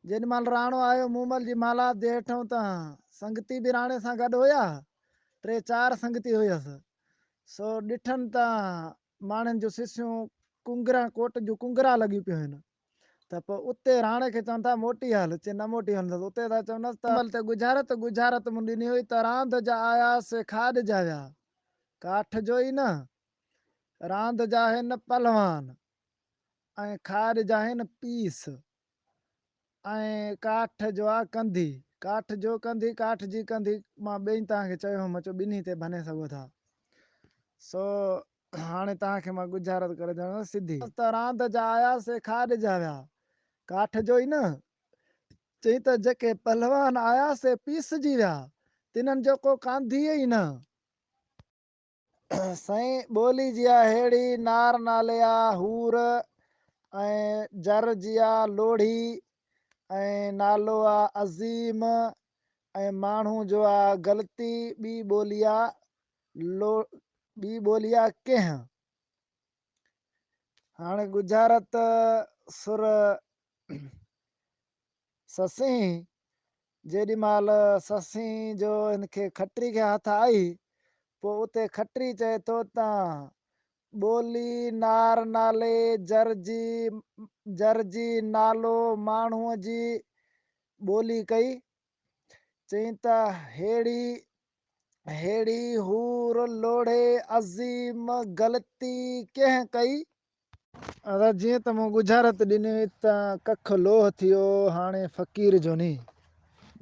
جيڏي مهل راڻو آيو مومل جي محلات جي هيٺئون ته سنگتي به راڻي سان گڏ هيا، ٽي چار سنگتي هيس. سو ڏٺن ته ماڻهن جون سسيون ڪنگرا ڪوٽ جون ڪنگرا لڳيون پيون هن. ته پوء اتي راڻي کي چون ٿا موٽي هل، چي نه موٽي هلندس. اتي ٿا چونس ته. مومل تي ڳجهارت ڳجهارت مون ڏني هئي ته راند جا آيا سي کاڏ جا ويا. ڪاٺ جو ئي نه، راند جا هن پهلوان ۽ کاڏ جا هن پيس. ۽ ڪاٺ جو آ ڪنڌي. ڪاٺ جو ڪنڌي، ڪاٺ جي ڪنڌي، مان ٻئي توهان کي چيو هوم چو ٻنهي تي ڀني سگهو ٿا. سو هاڻي توهان کي مان ڳجهارت ڪري ڏيان سڌي. ته راند جا آيا سي کاڏ جا ويا. ڪاٺ جو ئي نه. چئي ته جيڪي پهلوان آيا سي پيسجي ويا، تنهن جو ڪو ڪانڌي ئي نه. سائين ٻولي جي آ ههڙي، نار نالي آ حور ۽ جر جي آ لوڙهي ۽ نالو آ عظيم ۽ ماڻهو جو آ غلطي ٻي ٻولي آ لو ٻي ٻولي آ ڪنهن. هاڻي ڳجهارت سر سسين جيڏي مهل سسين جو هن کي کٽري کي هٿ آئي، پوء اتي کٽري چئي ٿو ته ٻولي نار نالي جر جي جر جي نالو ماڻهوء جي ٻولي ڪئي. چئين ته ههڙي ههڙي حور لوڙهي عظيم غلطي ڪنهن ڪئي؟ ادا جيئن ته مون ڳجهارت ڏني هئي ته ڪک لوهه ٿيو هاڻي فقير جو ني.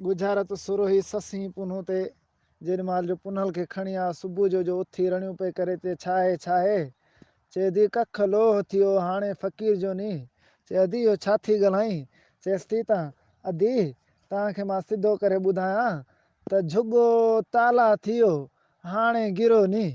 ڳجهارت سروهي سسين پنهون تي جيڏي مهل جو پنهل کي کڻي آ صبح جو جو اٿي رڙيون پئي ڪري چي ڇاهي ڇاهي؟ چي ادي ڪک لوهه ٿيو هاڻي فقير جو ني. چي ادي اهو ڇا ٿي ڳالهائين؟ چيس ٿي ته ادي توهان کي مان سڌو ڪري ٻڌايان ته جهڳو تالا ٿيو هاڻي گرو ني.